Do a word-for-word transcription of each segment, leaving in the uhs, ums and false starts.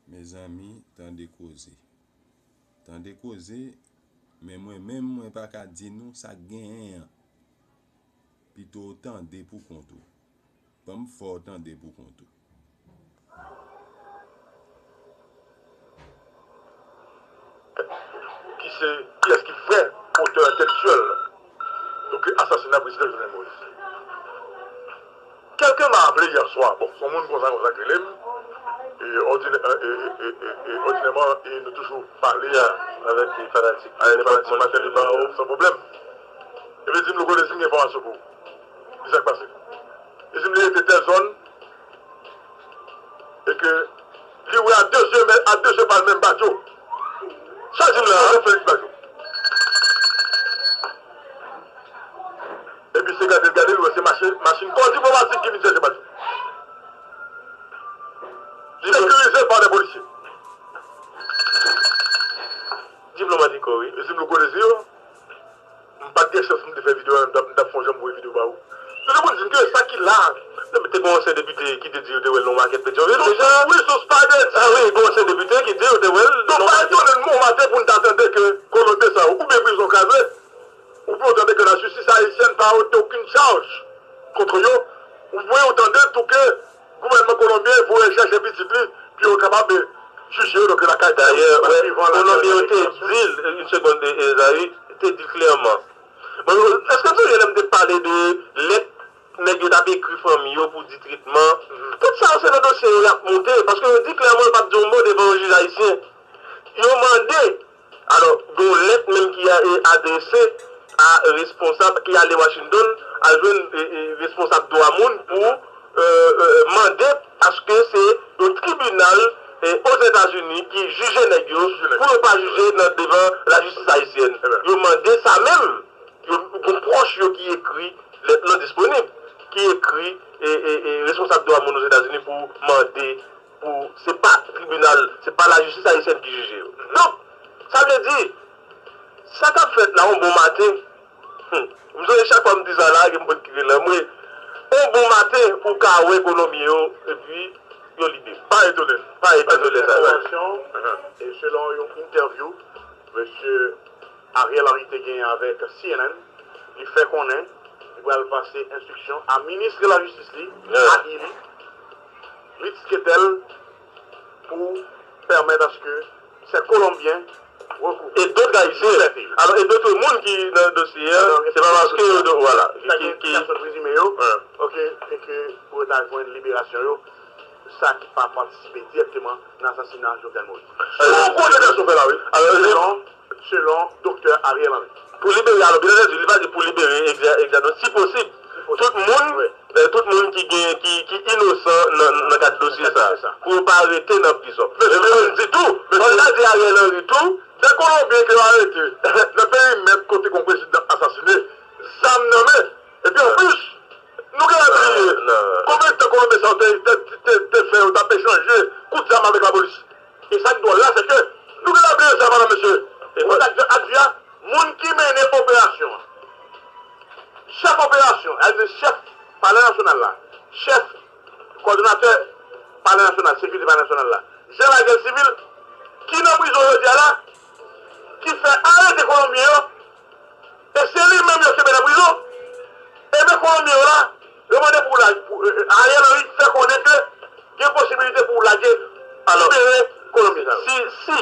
Mezanmi, tande koze. Tande koze, men mwen menm, mwen pa ka di nou sa k genyen an. Pito w tande pou kont ou. Ban m fè w tande pou kont ou. Ki se kiyès ki vrè otè entèlektyèl nou ke asasina prezidan Jovenel Moïse. Kèlke m a aple yè swa, bon, se yon moun konsa konsa k rele m, e òdinè- e- e- e- e- e òdinèman e nou toujou pale a avèk fanatik, avèk fanatik maten li ba ou san pwoblèm. Epi di m, Louko Dezi, m gen enfòmasyon pou ou. Ki sa k pase? Li di m li rete tèl zòn e ke li wè a de zye, men a de zye pa l menm Badjo. Sa di m la, Joseph Félix Badjo. Epi se gade l gade, l wè se machin, machin kò diplomatik ki vin chèche Badjo. Sekirize pa de polisye. Diplomatik kò, wi. Li di m, Louko Dezi, m pa t gen chans pou m te fè videyo a, m t ap, m t ap fè yon jan m voye videyo ba ou. Se te pou n di m ke sa ki la. Non, men te gen yon ansyen depite ki te di yo te wè l nan yon makèt Petyonvil deja. Wi, sous pa de di. Ah wi, gen yon ansyen depite ki di yo te wè l nan yon makèt. Donk, pa etone n bon maten pou n ta tande ke Kolonbyen sa yo, oubyen prizon kraze, oubyen w tande ke lajistis ayisyèn pa pote okenn chaj kont yo, oubyen w tande tou ke gouvènman kolonbyen voye chèche pitit li pou yo kapab jije yo, donk lakay. Dayè, wè, Kolonbyen yo te di l, une seconde, Ezayi, te di l klèman. Mwen, èske w sonje lè m te pale de lèt nèg yo t ap ekri fanmi yo pou di tretman? Tout sa yo se nan dosye yo y ap moute, paske yo di klèman yo p ap di yon mo devan yon jij ayisyen. Yo mande, alò, gen yon lèt menm ki a- e- adrese a responsab ki ale Washington al jwenn e- e- responsab dwa moun pou e- e- mande aske se yon tribinal e- Ozetazini ki jije nèg yo pou yo pa jije nan devan lajistis ayisyèn. Yo mande sa menm. Yo, gen pwòch yo ki ekri lèt lan disponib, ki ekri e- e- e responsab dwa moun Ozetazini pou mande pou se pa tribinal, se pa lajistis ayisyèn ki jije yo. Donk, sa vle di, sa k ap fèt la yon bon maten, hmm, m sonje chak fwa m di sa la, gen moun ki rele m, wi. Yon bon maten, ou ka wè Kolonbyen yo, epi yo libere. Pa etone n. Pa etone n de sa. Selon yon enfòmasyon, e selon yon entèvyou mesye Ariel Henry te genyen avèk C N N, li fè konnen li pral pase enstriksyon a minis lajistis li, a Ely, Ritz Ketel, pou pèmèt aske ces Colombiens recourent. Et d'autres Haïtiens. Alors, et d'autres moun ki nan dosye a, se pa paske yo, vwala, ki, ki, ki sot prezime yo, ok, e ke pou yo ta jwenn liberasyon yo, sa ki pa patisipe dirèkteman nan asasina Jovenel Moïse. Ou konnen sa w fè la, wi. Selon, selon doktè Ariel Henry. Pou libere, alò, byen antandi, li pa di pou libere egza- egzakteman. Si posib, tout moun, eh, tout moun ki gen, ki, ki inosan nan, nan kad dosye sa, pou yo pa rete nan prizon. Men fò n di tou, fò n ta di Ariel Henry tou, de Kolonbyen ke yo arete nan perimèt kote yon prezidan asasine, zam nan men, epi anplis, nou gentan bliye konbyen tan Kolonbyen sa yo te, te, te, te fè yo t ap echanje kout zam avèk lapolis. E sa k dwòl la, se ke nou gentan bliye sa, madam, mesye. Ou t ap di a, moun ki mennen operasyon an, chèf operasyon, sa vle di chèf Palè Nasyonal la, chèf kòdonatè Palè Nasyonal, sekirite Palè Nasyonal la, Jean Lagel Civil, ki nan prizon jodi a la, ki fè arete Kolonbyen yo, e se li menm yo kenbe nan prizon. Ebyen, Kolonbyen yo la, yo mande pou la, pou, e, e, Ariel Henry fè konnen ke gen posibilite pou lage, alò, libere Kolonbyen sa yo. Si, si,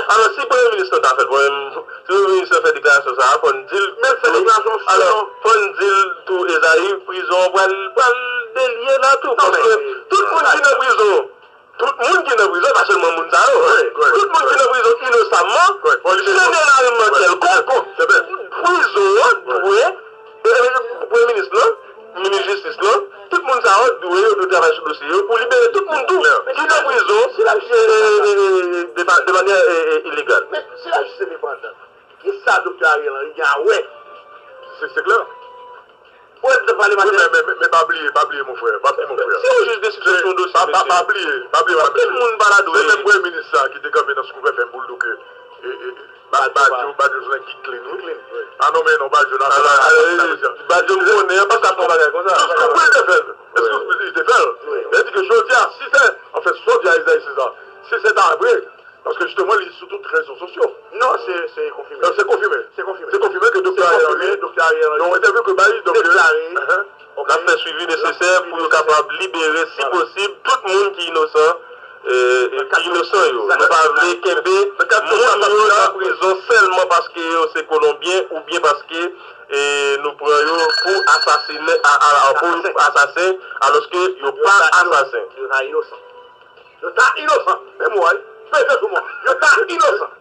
alò, si Premye Minis lan ta fè l, Premye, si Premye Minis lan fè deklarasyon sa a, fò n di l, men fè deklarasyon, alò, fò n di l tou, Ezayi, prizon an pral, pral delye la tou, paske tout moun ki nan prizon, tout moun ki nan prizon, pa sèlman moun sa yo, tout moun ki nan prizon inosamman, jeneralman kèlkonk, prizon an dwe, e, e, Premye Minis lan, Minis Jistis lan, tout moun sa yo dwe, yo dwe travay sou dosye yo pou libere tout moun tou ki nan prizon, e, e, e, de ma- de manyè, e, e, ilegal. Men si lajistis endepandan, ki sa doktè Ariel Henry gen a wè? Se, se klè. Ou wè, doktè pale maten. Wi, men, men, men, men pa bliye, pa bliye, mon frè. Pa bliye, mon frè. Se yon jij de enstriksyon sou yon dosye, pa, pa, mesye. Pa bliye, pa bliye, madam, mesye. Anpil moun pa la dwe. Se menm Premye Minis sa ki te kanpe nan Scoop F M pou l di w ke, e, e, Ba- Badjo, Badjo se yon nèg ki clean, wi. Clean, wi. Pa nonmen non Badjo nan afè la. Alò, Badjo m konnen an pa ka fè yon bagay konsa. Eskis wi, li te fè l. Eskis wi, li te fè l. Li di ke jodi a, si se, anfen, jodi a, Ezayi César, Si se ta vre, paske jisteman li sou tout rezo sosyo. Non, se se konfime. Se konfime. Se konfime. Se konfime ke Doktè Ariel Henry, Doktè Ariel Henry, nan yon entèvyou ke bay, donk, deklare. N ap fè swivi nesesè pou yo kapab libere, si posib, tout moun ki inosan, e, e ki inosan yo. Nou pa vle kenbe moun yo nan prizon sèlman paske yo se Kolonbyen oubyen paske, e, nou pran yo pou asasinen, a, a, a, pou asasen, alòske yo pa asasen. Yo ta inosan. Yo ta inosan. Men mo a, peze sou mo a. Yo ta inosan.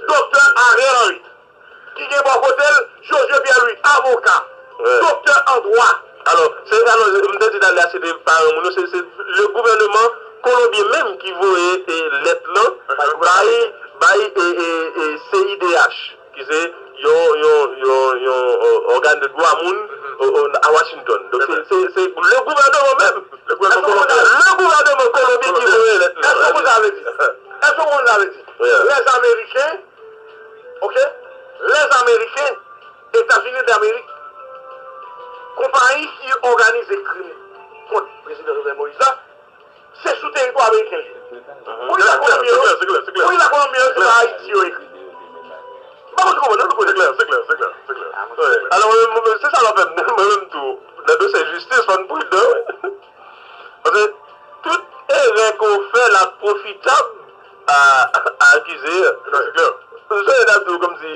Doktè Ariel Henry, ki gen bò kote l Josué Pierre Louis, avoka, doktè an dwa. Alò, se, alò, m te di talè a, se te paran moun yo, se, se le gouvèneman kolonbyen menm ki voye, e, lèt lan bay, bay, e, e, e, C I D H, ki se yon, yon, yon, yon, e, ògàn de dwa moun, e, e, a Washington. Donk, se, se, se le gouvèneman menm. Le gouvèneman kolonbyen. Le gouvèneman Kolonbi ki voye lèt lan. Èske w konn sa vle di? Èske w konn sa vle di? Wi. Les Américains, ok? Les Américains, Etazini d'Amerik, konpayi ki òganize krim kont prezidan Jovenel Moïse la, se sou teritwa ameriken l ye. Pou ki sa Kolonbyen yo, pou ki sa Kolonbyen yo, se pa Ayiti yo ekri? M pa konn si w konprann, non, nou konnen. Se klè, se klè, se klè, se klè. Alò, mwen, mwen, se sa l ap fè m, mwen menm tou. Nan dosye jistis, fò n pridan. Paske tout erè ke w fè la pwofitab a, a akize a. Se klè. Se sa n ap di w kòmsi,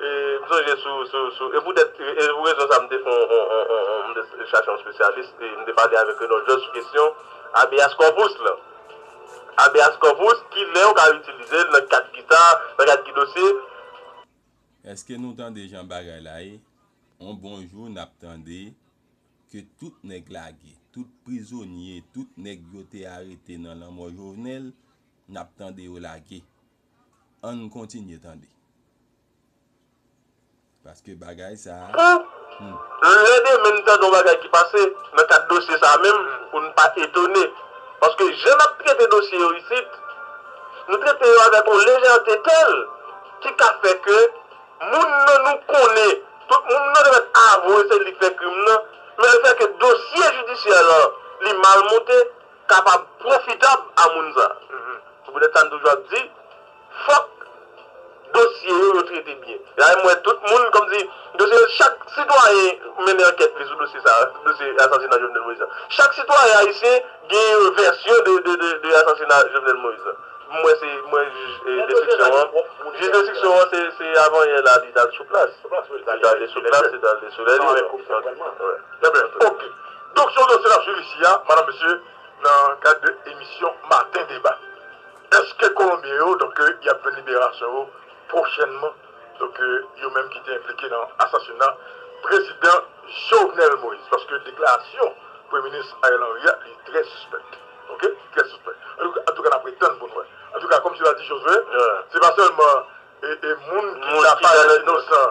e, m sonje sou, sou, sou, e poutèt, e, e pou rezon sa m te fè yon, yon, yon, yon, yon, m te chache yon espesyalis, e m te pale avèk Renold Georges sou kesyon habeas corpus lan. Habeas corpus, kilè w ka itilize l, nan kad ki sa, nan kad ki dosye. Èske nou tande jan bagay la ye? On bon jou, n ap tande ke tout nèg lage, tout prizonye, tout nèg yo te arete nan lanmò Jovenel, n ap tande yo lage. Ann kontinye tande. Paske bagay sa a, hmm. Pou lè demen n tande yon bagay ki pase nan kad dosye sa a menm, pou n pa etone. Paske jan n ap trete dosye yo isit, nou trete yo avèk yon lejète tèl ki ka fè ke moun nan nou konnen, tout moun nan te mèt avwe se li k fè krim nan, men lefètke dosye jidisyè lan, li mal monte, kapab pwofitab a moun sa. Se poutèt sa n toujou ap di, fòk dosye yo, yo trete byen. La, m wè tout moun, kòmsi, dosye, chak sitwayen mennen ankèt li sou dosye sa, dosye asasina Jovenel Moïse la. Chak sitwayen ayisyen gen yon vèsyon de, de, de, de asasina Jovenel Moïse la. M wè se, m wè jij, e, enstriksyon an. Jij enstriksyon an, se, se avanyè la, li t al sou plas. Li t al sou plas, li t al sou lè li. Trè byen, ok. Donk, se yon dosye n ap swiv isi a, madam, mesye, nan kad de emisyon Maten Deba. Èske Kolonbyen yo, donk, y ap jwenn liberasyon yo pwochènman? Donk, yo menm ki te enplike nan asasina prezidan Jovenel Moïse. Paske deklarasyon Premye Minis Ariel Henry a, li trè sispèk. Ok? Trè sispèk. Antouka, antouka, n ap ret tann pou n wè. Antouka, kòm sila di Josué, se pa sèlman e, e moun ki ta parèt inosan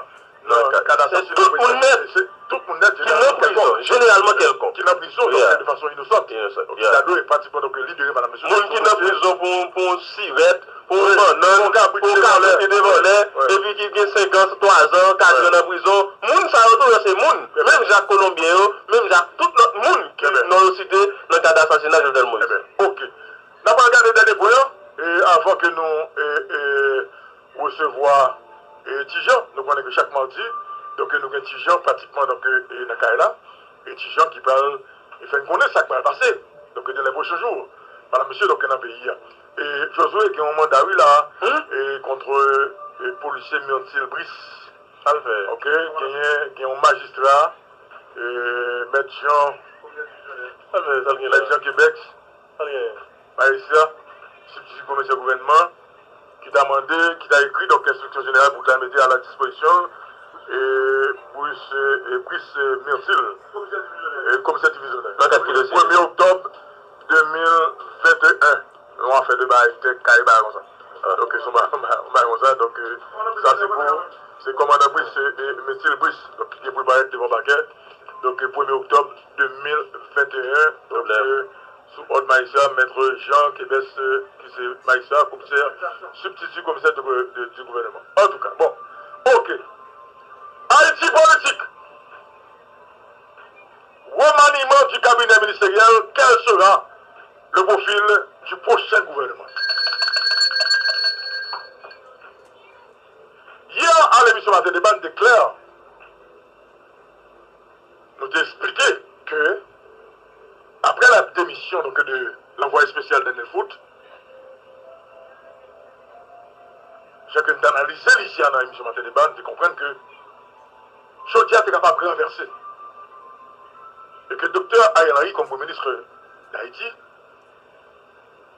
nan kad asasina prezidan, se tout moun nèt ki nan prizon, jeneralman kèlkonk. Ki nan prizon, donk, de fason inosant. Donk, sa dwe pratikman, donk, libere, madam, mesye. Moun ki nan prizon pou, pou yon sivèt, pou yon bannann, pou yon kabrit ki te vòlè, epi ki gen senk an, twa zan, kat zan nan prizon. Moun sa yo tou, yo se moun. Menm jan ak Kolonbyen yo, menm jan ak tout lòt moun ki non yo site nan kad asasina Jovenel Moïse. Ok. N ap al gade dènye pwen an, e, avan ke nou, e, e, resevwa, e, Ti Jan. Nou konnen ke chak madi, donk, nou gen Ti Jan pratikman, donk, e, nan kay la. E Ti Jan ki pral, e, fè n konnen sa k pral pase. Donk, dans les prochains jours, madam, mesye, donk, nan peyi a. E Josué gen yon manda, wi, la, e, kont, e, polisye Myrtil Brice. Sa l fè? Ok, genyen, gen yon majistra, e, mèt Jan, sa l fè, sa l gen la? Mèt Jan Québec. Sa l gen? Majistra, sibtiti komisè gouvènman, ki ta mande, ki ta ekri, donk, enstriksyon jeneral pou ta mete a la dispozisyon, e, Brice, e, Brice, e, Myrtil, e, komisè divizyonè. Nan kad ki dosye? Premye oktòb de mil venteyen, yon afè de bay tè kay, bagay konsa. Donk, se yon bagay, yon bagay konsa. Donk, e, sa se pou, se kòmandan Brice, e, e, Myrtil Brice, donk, ki gen pou l parèt devan pakè. Donk, e, premye oktòb de mil venteyen, donk, e, sou òd majistra, mèt Jan Québec, e, ki se majistra, komisè, sibtiti komisè de, de, di gouvènman. Antouka, bon, ok. Haïti politique. Remaniement du cabinet ministériel, quel sera Le profil du prochain gouvernement. Hier, à l'émission Matin Débat, nou te klè, nou te eksplike ke, après la démission donc, de l'envoyé spécial Daniel Foot, jan ke nou te analize li isi a nan emisyon Maten Deba, nou te konprann ke jodi a te kapab ranvèse. E ke Doktè Ariel Henry, kòm Premye Minis Dayiti,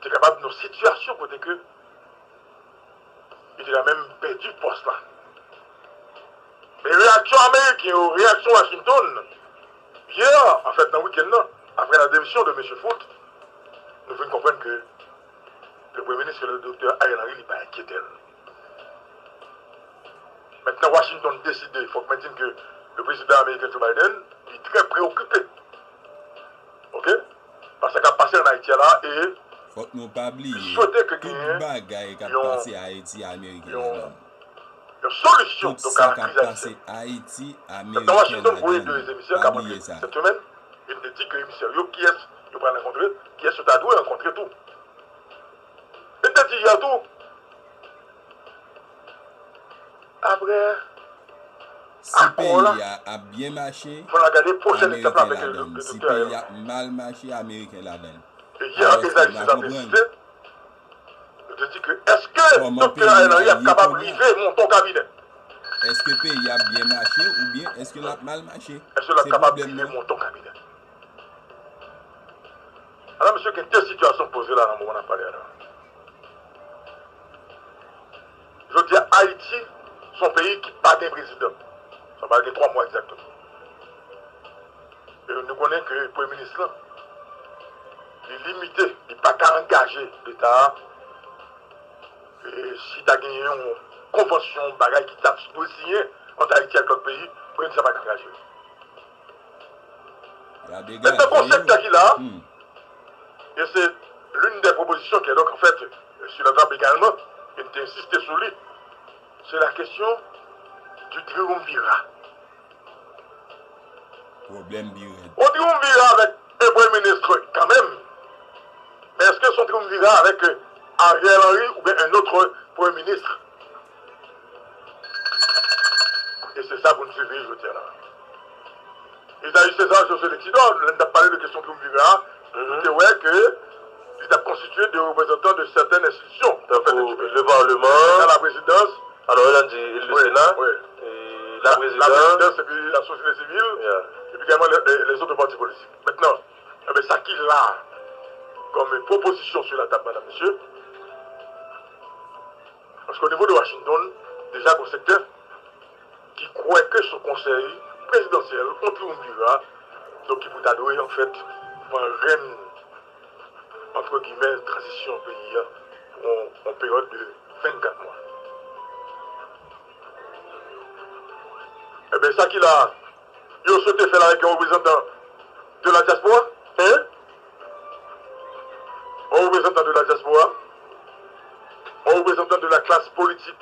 te kapab nan sitiyasyon kote ke li te ka menm pèdi pòs la. Men reyaksyon ameriken yo, reyaksyon Washington, yè, anfèt, nan wikenn nan, apre la demisyon de mesye Foot, nou vin konprann ke le Premye Minis, le Doktè Ariel Henry, li pa enkyete l. Mentnan, Washington deside, fòk mwen di n ke le prezidan ameriken Joe Biden, li trè preokipe. Oke? Pa sa k ap pase ann Ayiti a la, e Fòk nou pa bliye, tout bagay k ap pase Ayiti, Ameriken ladan l. Yon solisyon, donk, a la kriz ayisyen. Tout sa k ap pase Ayiti, Ameriken ladan l. Pa bliye sa. Sèt semèn, e m te di ke emisè yo, kiyès yo pral rankontre, kiyès yo ta dwe rankontre tou. E m te di yè tou, apre, si peyi a ap byen mache, Ameriken ladan l. Si peyi a ap mal mache, Ameriken ladan l. E yè, Ezayi Seza te site, nou te di ke èske Doktè Ariel Henry ap kapab rive monte yon kabinè? Èske peyi a ap byen mache oubyen èske l ap mal mache? Èske l ap kapab rive monte yon kabinè? Ala mesye, gen de sitiyasyon k poze la nan moman n ap pale a la. Jodi a, Ayiti se yon peyi ki pa gen prezidan. Sa pral gen twa mwa egzakteman. E nou konnen ke premye minis lan, li limite, li pa ka angaje Leta a. E si ta genyen yon konvansyon, bagay ki ta dwe siyen ant Ayiti ak lòt peyi, premye minis la pa ka angaje. Mentnan, gon sektè ki la, e se l'une des propositions qui est donc en fait sur la table également, e m te ensiste sou li, c'est la question du triumvirat. Pwoblèm pi rèd. On triumvirat avec un premier ministre quand même, mais est-ce que c'est un triumvirat avec, euh, Ariel Henry ou bien un autre premier ministre? E se sa pou n swiv jodi a la. Ezayi Seza, Josué Lexidor, lè n t ap pale de kesyon triumvirat a, nou te wè ke li t ap konstitye de reprezantan de sètèn enstitisyon. Tankou le Parlement, la présidence, alò, yo di le Sénat, la présidence, epi la société civile, epi également les, les autres partis politiques. Mentnan, enben, sa ki la kòm pwopozisyon sou la tab, madam, mesye, paske o nivo de Washington, deja gon sektè ki kwè ke sou konsèy prezidansyèl, yon triumvirat, donk ki pou ta dwe, anfèt, pran rèn, antre gimè, tranzisyon peyi a pou yon, yon peryòd de vennkat mwa. Enben, sa ki la, yo swete fè l avèk yon reprezantan de la dyaspora, hein? Yon reprezantan de la dyaspora, yon reprezantan de la klas politik.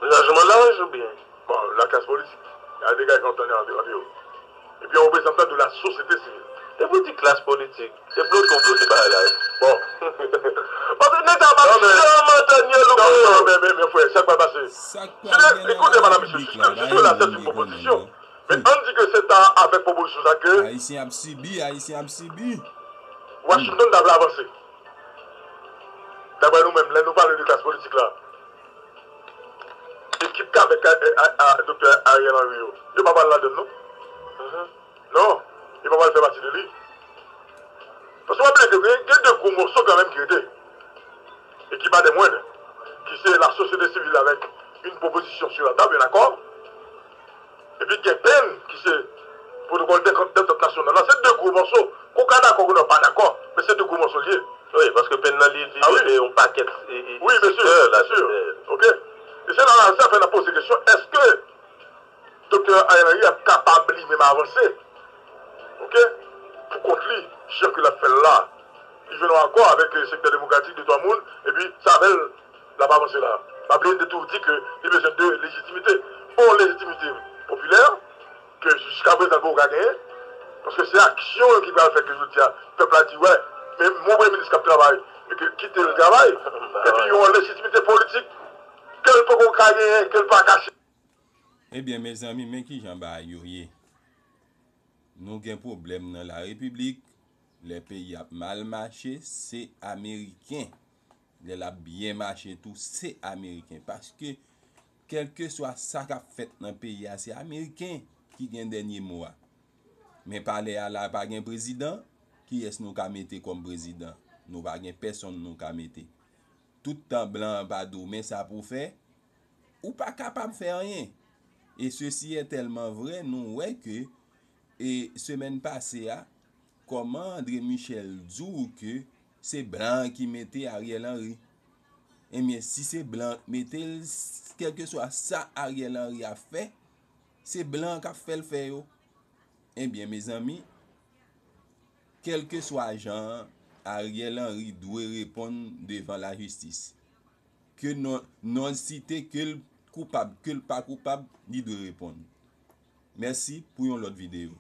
Chanjman laj oubyen? Bon, la klas politik. Gade dega k ap tann ant, ant yo. Epi yon reprezantan de la sosyete sivil. Depi w di klas politik, e bloke w bloke bagay la wi. Bon. Paske nèg sa pa janm antann yo louko. Non, non, men, men, men, frè, sa k pral pase? Sa k pral gen nan repiblik la, pa gen moun ki konnen non. Men ann di ke se ta avèk pwopozisyon sa ke Ayisyen ap sibi, Ayisyen ap sibi. Washington ta vle avanse. Daprè nou menm, lè nou pale de klas politik la, ekip k avèk, a, a, a, Doktè Ariel Henry yo, yo pa pral ladann non. Non, yo pa pral fè pati de li. Paske w ap bliye ke gen, gen de gwo mòso kanmenm ki rete. E ki pa de mwen, ki se la sosyete sivil avèk une proposition sur la table, un accord. Epi gen pen ki se pwotokòl d'antant nasyonal la. Se de gwo mòso. Ke w ka dakò, ke w pa dakò, men se de gwo mòso l ye. Wi, paske pen nan li, li rete yon pakèt, e, e, sektè la, sektè. Wi, mesye, mesye. Oke? E se la, sa fè n ap poze kesyon, èske Doktè Ariel Henry ap kapab li menm avanse, oke, pou kont li, jan ke l ap fè l la? Li jwenn yon akò avèk, eh, sektè demokratik, de twa moun, epi se avè l l ap avanse la. Pa bliye, n te toujou di ke li bezwen de lejitimite. On lejitimite popilè, ke jiskaprezan l poko ka genyen. Paske se aksyon yo ki pral fè ke jodi a pèp la di, wè, men yon premye minis k ap travay, e ke kite l travay, epi yon lejitimite politik ke l poko ka genyen, ke l pa ka chèche. Ebyen, mezanmi, men kijan bagay yo ye. Nou gen pwoblèm nan la repiblik. Lè peyi ap mal mache, se ameriken. Lè l ap byen mache tou, se ameriken. Paske kèlkeswa sa k ap fèt nan peyi a, se ameriken ki gen dènye mo a. Men palè a la pa gen prezidan, kiyès nou ka mete kòm prezidan? Nou pa gen pèsonn nou ka mete. Tout tan blan an pa di w men sa pou w fè, ou pa kapab fè anyen. E sesi è tèlman vrè, nou wè ke e semèn pase a, kòman André Michel di w ke se blan an ki mete Ariel Henry? Ebyen, si se blan k mete l, kèlkeswa sa Ariel Henry ap fè, se blan an k ap fè l fè yo. Ebyen, mezanmi, kèlkeswa jan an, Ariel Henry dwe reponn devan lajistis. Ke non, non site, ke l koupab, ke l pa koupab, li dwe reponn. Mèsi, pou yon lòt videyo.